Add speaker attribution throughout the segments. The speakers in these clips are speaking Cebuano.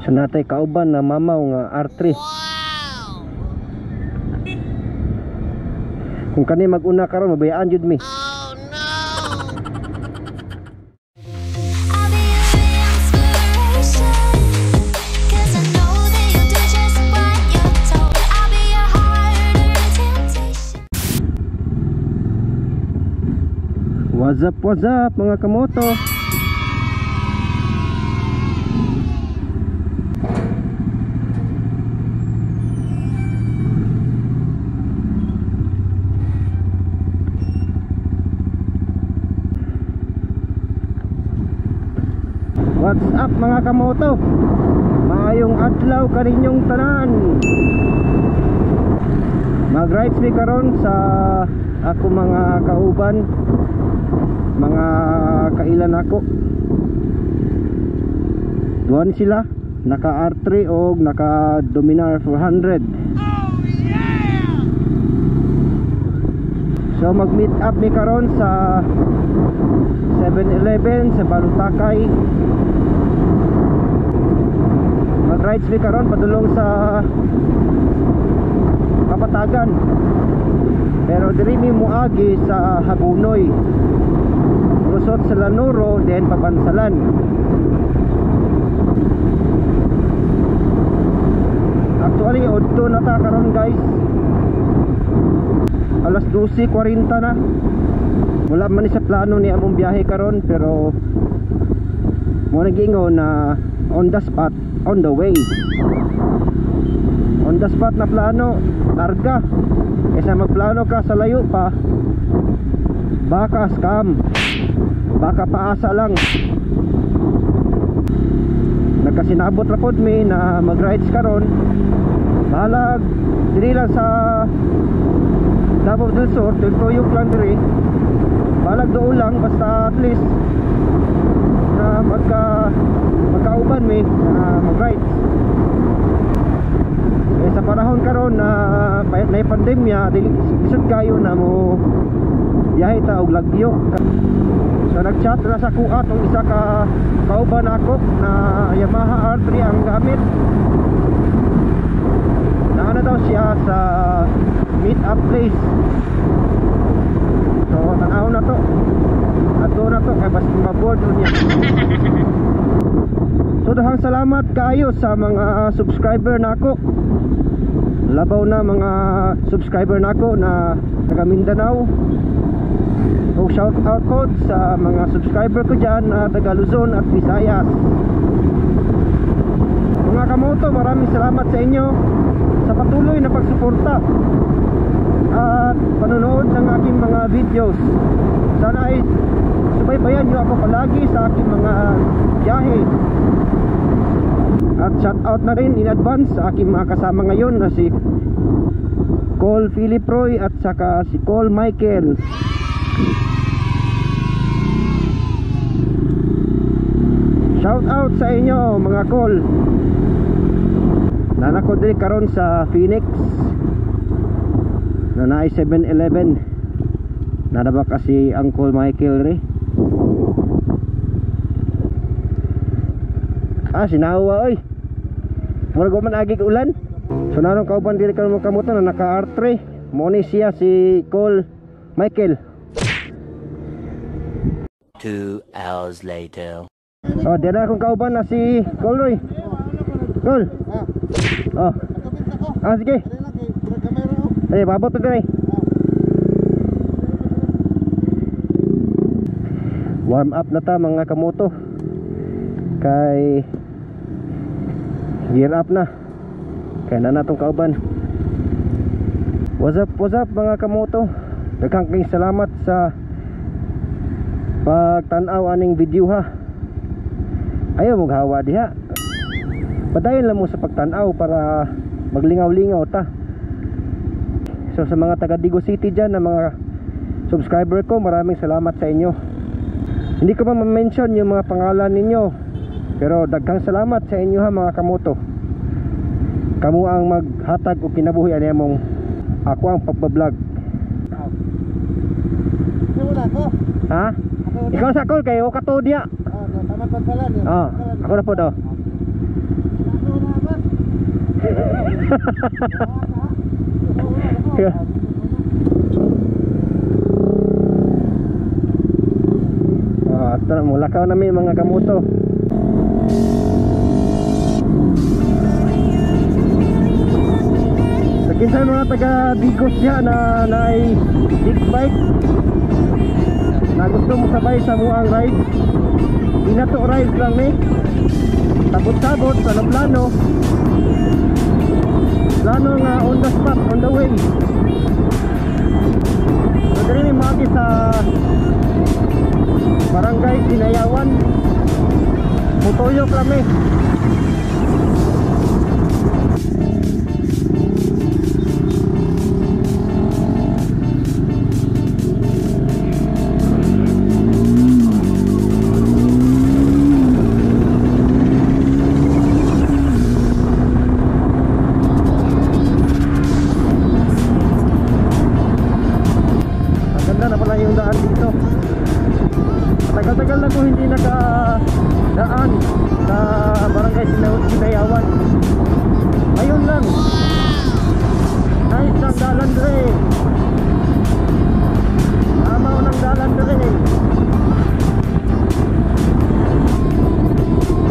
Speaker 1: So natay kauban na mamaw nga R3. Kung kani mag-una karon mabayaan jud mi.
Speaker 2: Oh no! I'll be your inspiration, 'cause I know that you'll do just what you're told. I'll be your hard-earned temptation.
Speaker 1: What's up mga kamoto? What's up mga kamoto? Maayong adlaw kaninyong tanan. Mag-rides mi karon sa ako mga kauban, mga kailan ako. Duha ni sila, naka R3 og naka Dominar 400.
Speaker 3: Oh yeah!
Speaker 1: So mag-meet up mi karon sa 7-Eleven sa Balutakay. Mag-rides mi karon padulong sa Kapatagan. Pero diri mi moagi sa Hagonoy, lusot sa Lanuro, then Pabansalan. Actually odto na ta karon guys. Alas 12:40 na. Wala man ni sa plano ni among biyahe karon, pero mo nagingon na on the spot, on the way. On the spot na plano, larga. Kaysa magplano ka sa layo pa, baka scam, baka paasa lang. Nagkasinabot ra pod mi na mag-rides karon. Bahalag diri lang sa Davao del Sur, tuyok lang diri. Bahalag doon lang, basta at least na magkauban mi na mag-rides. Sa panahon karon na may pandemya, dili lisod kayo na mo biyahe ta og lagyo. So nag-chat ra sa kuha tong isa ka kauban nako na Yamaha R3 ang gamit. Naa na daw siya sa meet up place. So tan-aw na to. Adto na to kay basta maboard niya. So daghang salamat kaayo sa mga subscriber nako. Labaw na mga subscriber nako na taga Mindanao. O shout out po sa mga subscriber ko dyan na taga Luzon at Visayas. Mga kamoto, maraming salamat sa inyo sa patuloy na pagsuporta at panonood ng aking mga videos. Sana ay subaybayan nyo ako palagi sa aking mga biyahe. At shout out na rin in advance sa aking mga kasama ngayon na si Col Philip Roy at saka si Col Michael. Shout out sa inyo mga Col. Nanako diri karon sa Phoenix na naay 7-Eleven. Nana ba kasi Uncle Michael ri? Ah, sinawa oy. Murag man agi ulan. So narong kauban diri karon mga kamoto na naka R3. Mo ni siya si Col Michael.
Speaker 4: 2 hours later.
Speaker 1: Oh, dira akong kauban na si Col Roy. Col. Oh. Ah, sige. Eh, babot pa diri. Warm up na ta mga kamoto. Kay gear up na. Kay na natong kauban. What's up mga kamoto. Daghang kayong salamat sa pagtan-aw aning video ha. Ayaw maghawa diha. Padayon lang mo sa pagtan-aw para maglingaw-lingaw ta. So sa mga taga Digos City dyan na mga subscriber ko, maraming salamat sa inyo. Hindi ko pa ma-mention yung mga pangalan ninyo, pero daghang salamat sa inyo ha mga kamoto. Kamu ang maghatag og kinabuhi ani among ako ang pagbablog. Ha? Ikaw sa call kayo kato diya. Ah, ako na po daw. Tara, mulakaw na mi mga kamoto. Sa kinsa mga taga Digos diha na naay big bike na gusto mo sabay sa muang ride, Binato rides lang mi. Sabot-sabot sa plano. Plano nga on the spot, on the way. So diri mi moagi sa Barangay Sinayawan. Mutuyok lang mi. Maganda na pala yung daan dito. Tagal-tagal na ko hindi nakadaan sa Barangay Sinayawan. Ayun lang. Nice ang dalan dre. Tama ng dalan dre.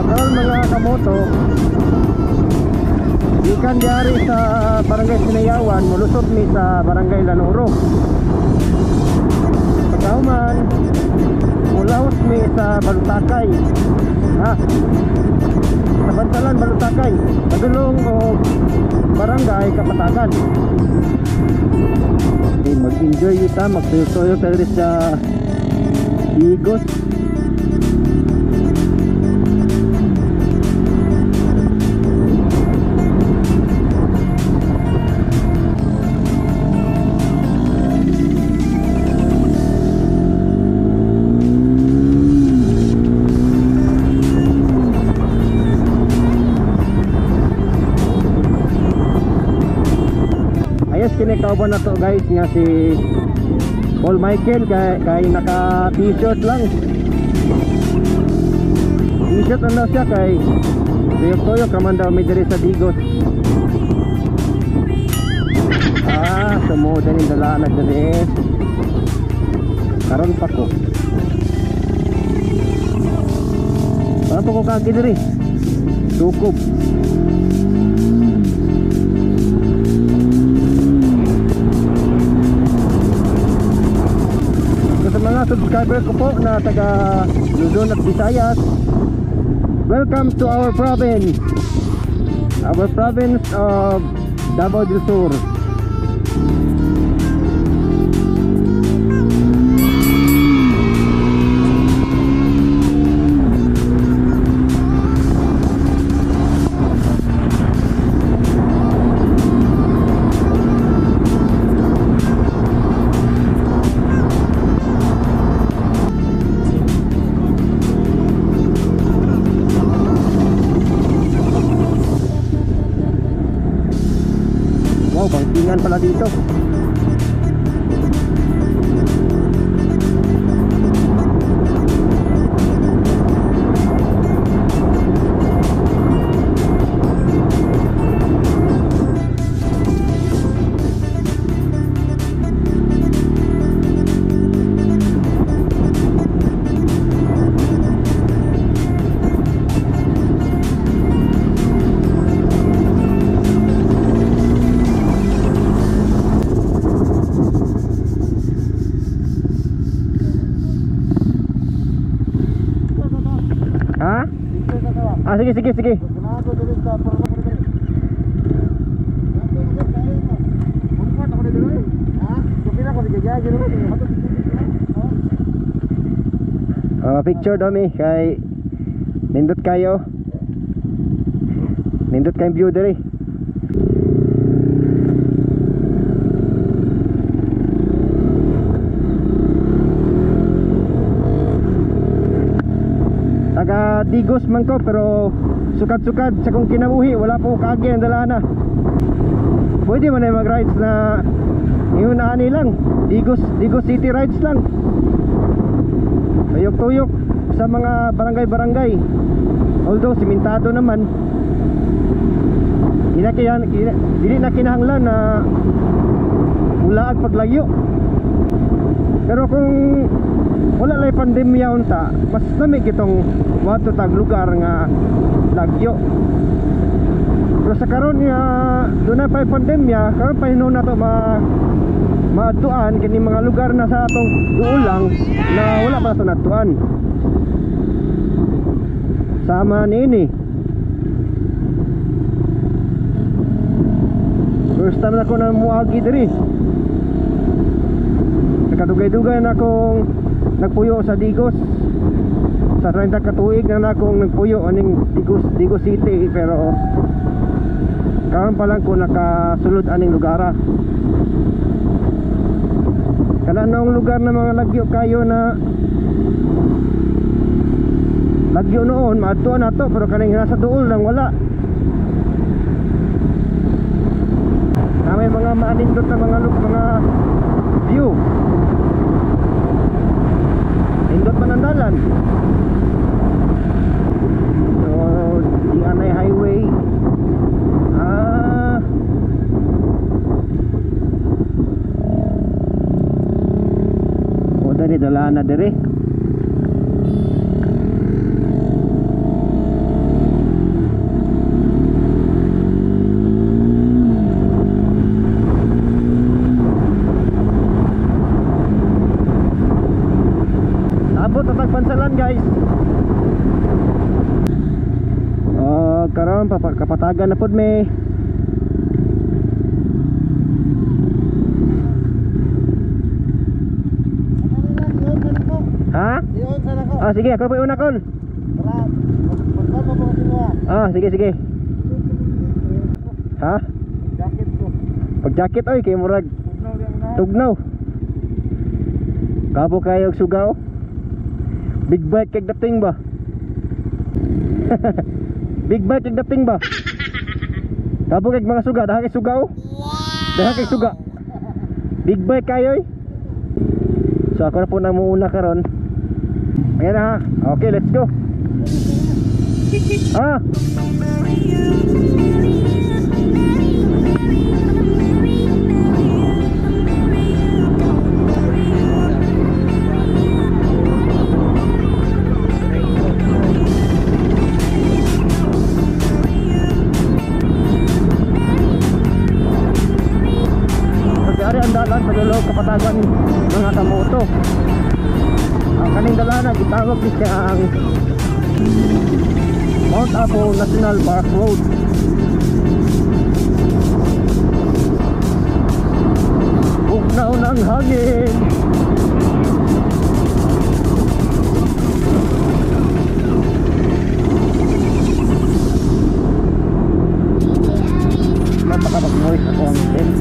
Speaker 1: Pagkaroon mga kamoto, gikan diari sa Barangay Sinayawan, mulusot mi sa Barangay Lanoro. Pagkahuman, mulaos mi sa Balutakay. Ha? Sa Bantalan, Balutakay. Padulong o Barangay Kapatagan. Okay, mag-enjoy kita, magtuyo-tuyo tayo sa Digos. Ayos kini kauban na to guys nga si Paul Michael kay naka t-shirt lang. T-shirt na siya kay tuyok-tuyok kaman daw mi diri sa Digos. Ah, sumuod na ning dala na diri. Karon pa ko. Para pa ko kaagi diri. Sukob. Sa mga subscriber ko po na taga Luzon at Visayas, welcome to our province of Davao del Sur. Wow, bangkingan pala dito. Ha? Ah, sige, sige, sige. Picture daw mi kay nindot kayo. Nindot kayong view diri. Taga Digos man ko pero sukad-sukad sa kong kinabuhi wala po kaagi ang dalana. Pwede man ay mag-rides na ngayon ani lang, Digos, Digos City rides lang. Tuyok-tuyok sa mga barangay-barangay. Although simentado naman. Dili na kinahanglan na mulaag paglayo. Pero kung wala lay pandemya unta, mas lami kitong moadto tag lugar nga lagyo. Pero sa karon nga doon na pa'y pandemya, karon pa hinuon nato maadtuan kini mga lugar na sa atong duol lang na wala pa nato naadtuan. Sama niini. First time na ko na muagi diri. Nakadugay-dugay na akong nagpuyo sa Digos. Sa 30 ka tuig na akong nagpuyo aning Digos City, pero karon pa lang ko nakasulod aning lugara. Kana noong lugar na mga lagyo kayo na lagyo noon, maadtuan nato, pero kaning nasa duol lang wala. Na may mga maanindot na mga view. Nindot man ang dalan. So, di anay highway. O dani dalan na diri. Abot na tagbansalan, guys. Oh, karon kapatagan na pud me. Ha? Ah, sige, ako pa una kol. Ah, sige, sige. Ha?
Speaker 5: Jacket ko.
Speaker 1: Pag jacket oy kay murag tugnaw. Kabo kayo og sugaw. Big bike kag dating ba? Big bike kag dating ba? Kabo kag mga suga, daha kay sugaw. Wow. Daha kay suga. Big bike kayo oy. So ako na po nang muuna karon. Ayan na ha. Okay, let's go. Ah. Ari ang dalan sa dulo kapatagan mga kamoto. Ang kaning dalan gitawag ni siya ang Mount Apo National Park Road. Bugnaw ng hangin. Napakabag-noise ako ang tent.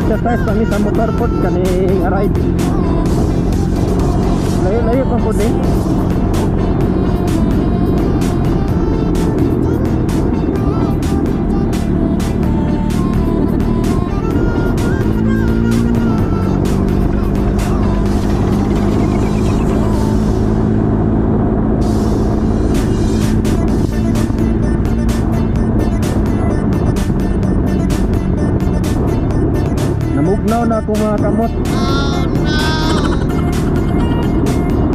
Speaker 1: Exercise kami sa motor pod kaning ride. Layo-layo pa pod eh. Namugnaw na akong mga kamot.
Speaker 2: Oh no!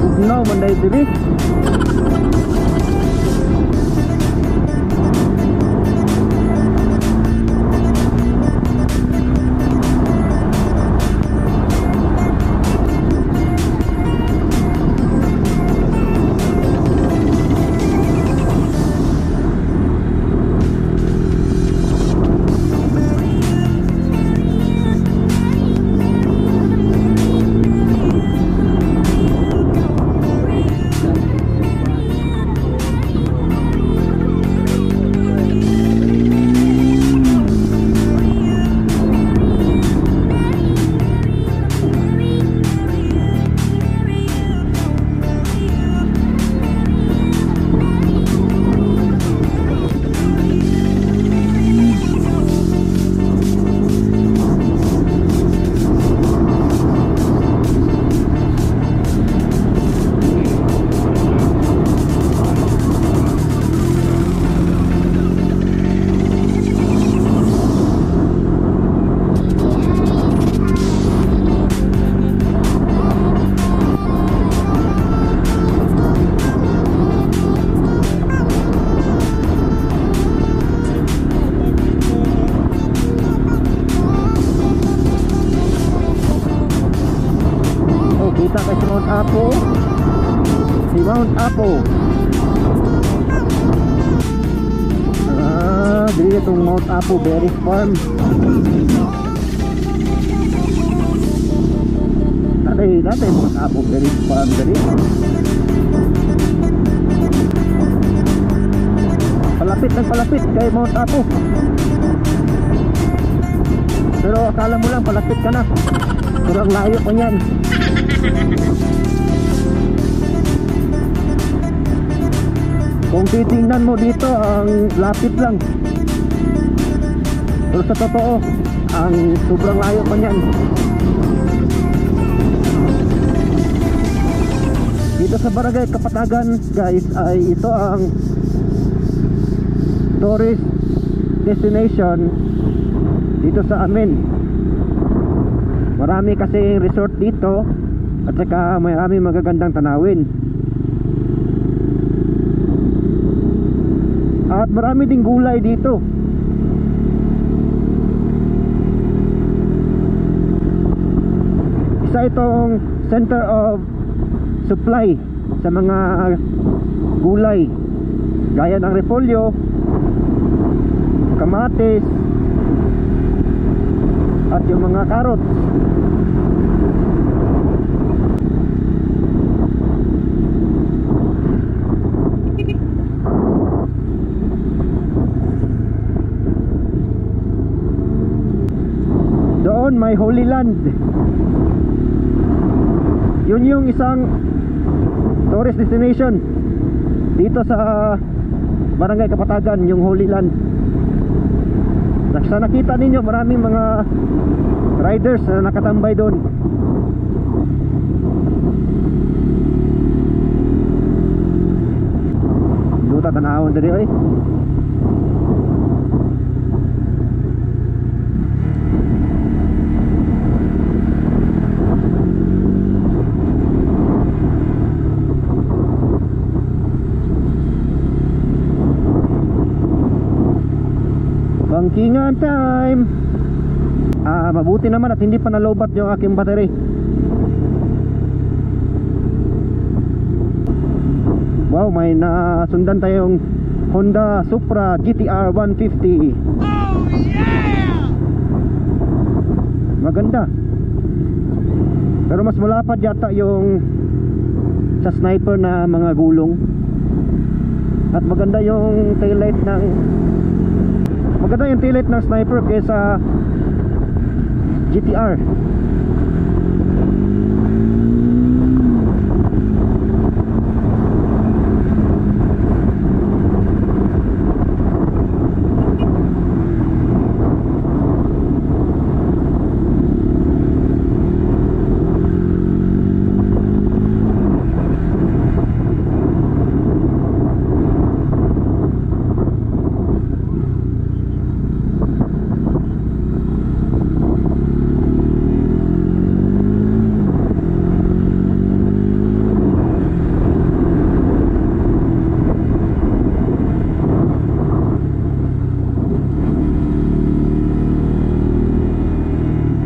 Speaker 1: Ugnaw man dahil diri. Kita kay si Mount Apo. Si Mount Apo. Ah, dili itong Mount Apo Berry Farm. Tatay, tatay Mount Apo Berry Farm dali. Palapit ng palapit kay Mount Apo. Pero akala mo lang palapit ka na. Pero ang layo pa niyan. Kung titingnan mo dito, ang lapit lang. Pero sa totoo, ang sobrang layo pa niyan. Dito sa Barangay Kapatagan, guys, ay ito ang tourist destination dito sa amin. Marami kasi resort dito at saka marami magagandang tanawin. At marami ding gulay dito. Isa itong center of supply sa mga gulay gaya ng repolyo, kamatis, at yung mga carrots. Doon may Holy Land. Yun yung isang tourist destination dito sa Barangay Kapatagan, yung Holy Land. Sa nakita ninyo, maraming mga riders na nakatambay doon. Duta tanawon diri oy. Bangkingan time. Mabuti naman at hindi pa nalobat yung aking battery. Wow, may nasundan tayong Honda Supra GTR 150.
Speaker 3: Oh yeah!
Speaker 1: Maganda. Pero mas malapad yata yung sa Sniper na mga gulong. At maganda yung taillight ng Sniper kaysa GTR.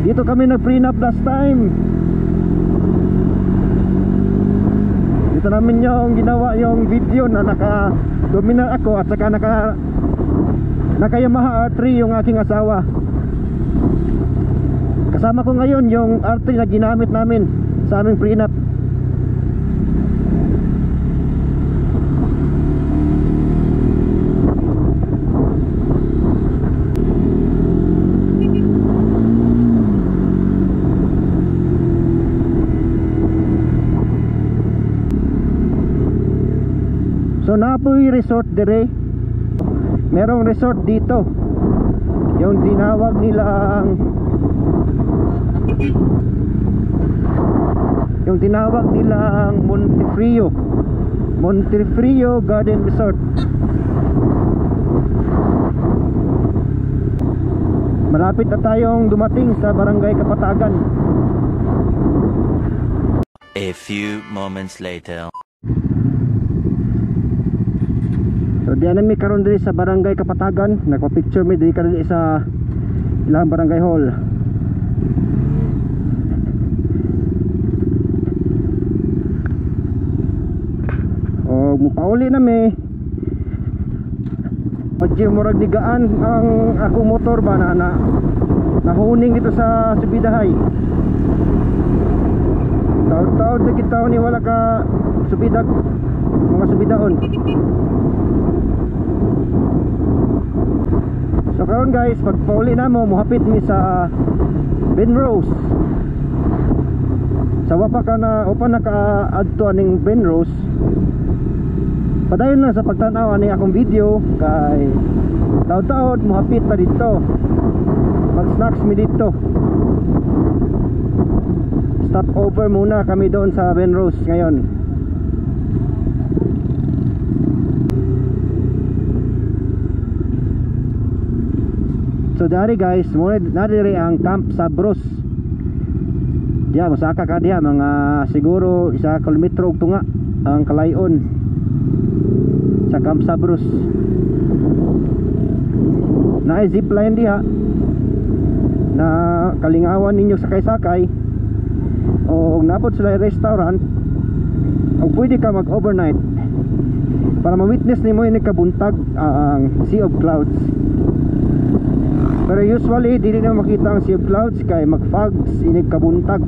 Speaker 1: Dito kami nag-prenup last time. Dito namin yung ginawa yung video na naka-Dominar ako at saka naka Yamaha R3 yung aking asawa. Kasama ko ngayon yung R3 na ginamit namin sa aming prenup. So Napoy Resort dire. Merong resort dito. Yung tinawag nilang Montefrio. Montefrio Garden Resort. Malapit na tayong dumating sa Barangay Kapatagan.
Speaker 4: A few moments later.
Speaker 1: So diyan na mi karon diri sa Barangay Kapatagan. Nagpa-picture mi diri karon sa ilang barangay hall. Pauli na mi. Medyo murag nigaan ang akong motor ba na nahuning dito sa Subidahay. Taon-taon na kita ni wala ka subidag, mga subidaon. So karon guys, pag pauli na mo, muhapit mi sa Benrose. Sa wapa ka na, upa naka-adto aning Benrose. Padayon lang sa pagtan-aw ani akong video kay taod-taod muhapit ta dito. Mag-snacks mi dito. Stop over muna kami doon sa Benrose ngayon. So dari guys, muna nadiri ang Camp Sabros. Diya mosaka ka diya mga siguro 1 kilometro og tunga ang kalayon sa Camp Sabros. Naay zipline diha na kalingawan ninyo sakay-sakay, o napod sila restaurant, o pwede ka mag-overnight para ma-witness nimo ini kabuntag ang Sea of Clouds. Pero usually dili na makita ang Sea of Clouds kay mag-fogs inig kabuntag.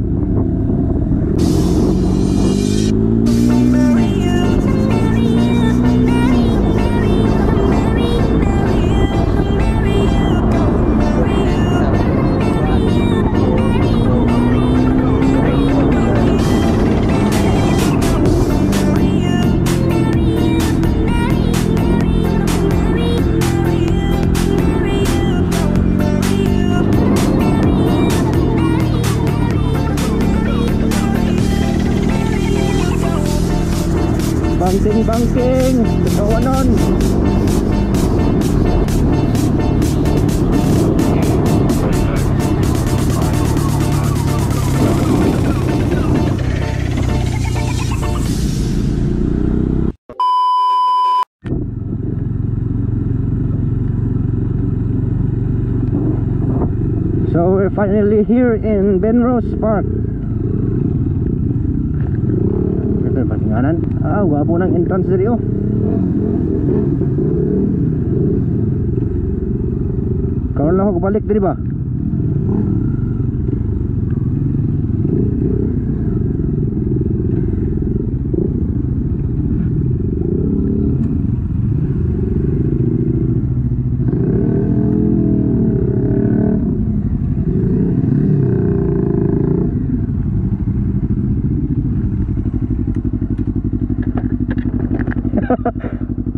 Speaker 1: Bangking bangking kawanon. So we're finally here in Benrose Park. Patinganan. Ah, gwapo ng entrance diri oh. Karon lang ako balik diri ba?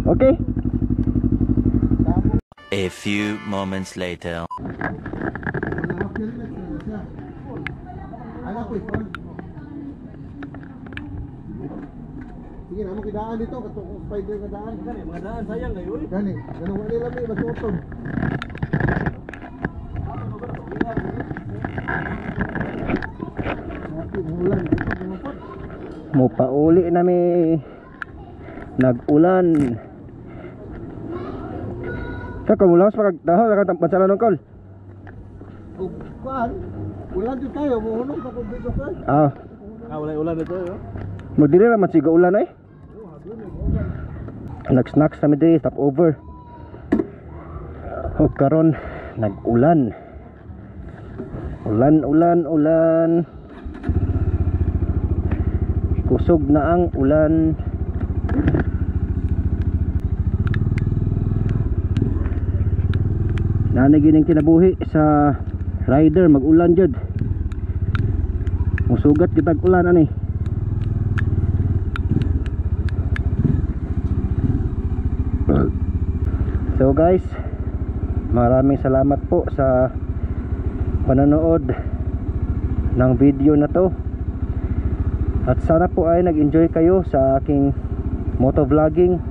Speaker 1: Okay.
Speaker 4: A few moments later.
Speaker 5: Sige, namo kidaan dito katong spider nga daan. Gani, mga daan sayang kayo oy. Gani, ganun wala lami masuoton.
Speaker 1: Mo pauli nami. Nag-ulan. Ka kamulaos pa kag daho ka bansalan ng kol.
Speaker 5: Ug kuan, ulan jud kayo mohunong pa kog dito sir.
Speaker 1: Ah.
Speaker 3: Ah, wala ulan dito yo.
Speaker 1: Mo diri ra man siga ulan ay. Nag-snacks nami diri, stop over. Og karon nag-ulan. Ulan, ulan, ulan. Kusog na ang ulan. Nanay gining kinabuhi sa rider mag-ulan jud. Musugat kitag ulan ani. So guys, maraming salamat po sa panonood ng video na to. At sana po ay nag-enjoy kayo sa aking motovlogging.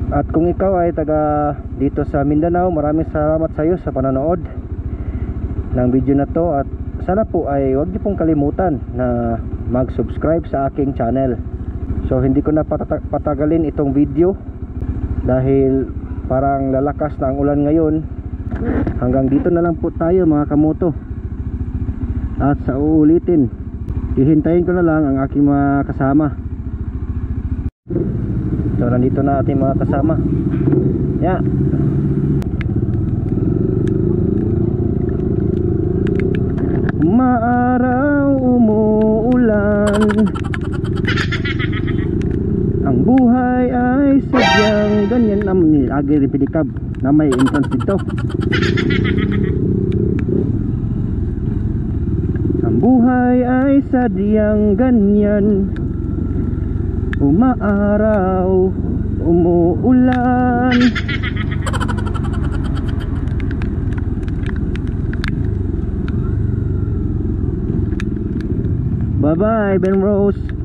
Speaker 1: At kung ikaw ay taga dito sa Mindanao, maraming salamat sa iyo sa panonood ng video na to. At sana po ay huwag niyo pong kalimutan na mag-subscribe sa aking channel. So hindi ko na patagalin itong video dahil parang lalakas na ang ulan ngayon. Hanggang dito na lang po tayo mga kamoto. At sa uulitin, hihintayin ko na lang ang aking mga kasama. So nandito na ating mga kasama. Yeah. Maaraw, umuulan. Ang buhay ay sadyang ganyan naman ni Agi Ripilikab na may entrance dito. Ang buhay ay sadyang ganyan. Umaaraw, umuulan. Bye bye, Ben Rose.